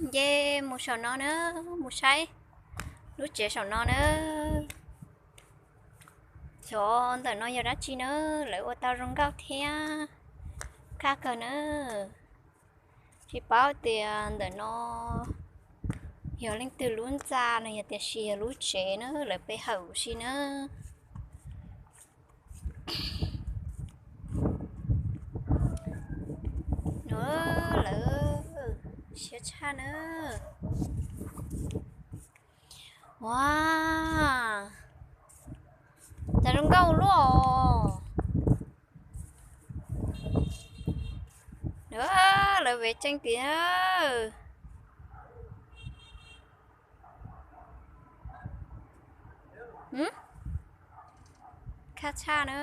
Nce mus saum no na, mus saib lub tsev saum no na. Xyov ntawm no yog dab tsi na, lawv ua tau zoo nkauj thiab kaj kawg na. Tsis paub tias ntawm no yog leej twg lub ntxa no yog tiam sis yog lub tsev na, lawv pe hawm ua si na. No lawv siab tshaj na. Ua, cas zoo nkauj ua luaj os. Lawv vev tseeb tiag. Kaj tshaj na.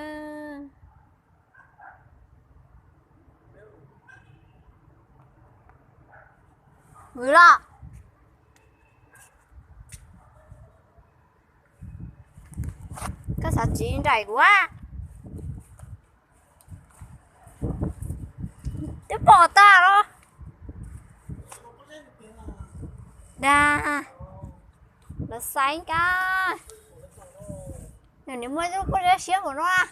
Vwm los. Koj xav tsiv nraim kuv a? Twb pom tag los. Dag, lawv xaiv kab. Nws niam muaj ib lub pob zeb siab npaum no na.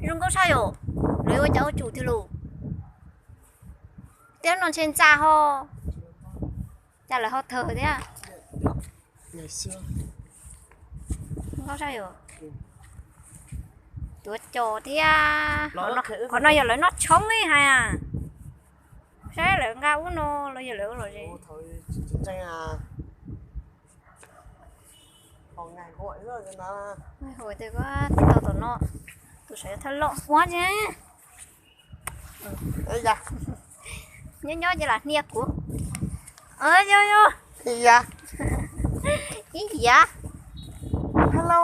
Zoo nkauj tshaj yom, lawv ua cas ua tsum tiag lus. Tiab no ntshe ntxa ho, cas lawv ho thawm thiab. Zoo nkauj tshaj yom. Tuav cos thiab. Qhov no yog lawv noj tshoob li hais. Saib lawv nqa ub no los yog lawv ua luam ze. Hais tias koj tib tau tom no, tus sav yuav thawj loj ua tsi. Nyob nyob ces lam hnia kuv. Ib yav. Hello.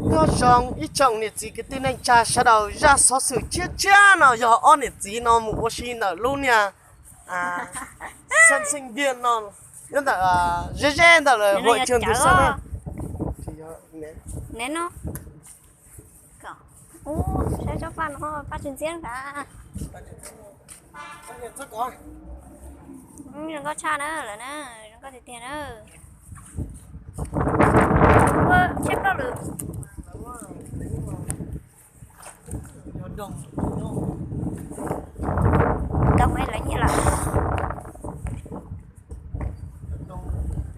Nyob zoo ib tsoom niam txiv kwv tij neej tsa sawv daws, zaj xov xwm tshiab tshiab no yog ob niam txiv no mus ua si ntawm lub niag xeev xeev viaj no, nyob ntawm ze ze ntawm lawv huam cag ntug xeeb na. Saib tsob paj no paj tsis ntxiab nrad. Zoo nkauj tshaj na lawm na, zoo nkauj tiag tiag na. Ua tsheb plaub lwm.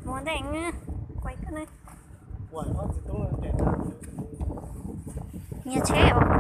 Mus ntej, kuaj koj ne. Nyiag tsheb os.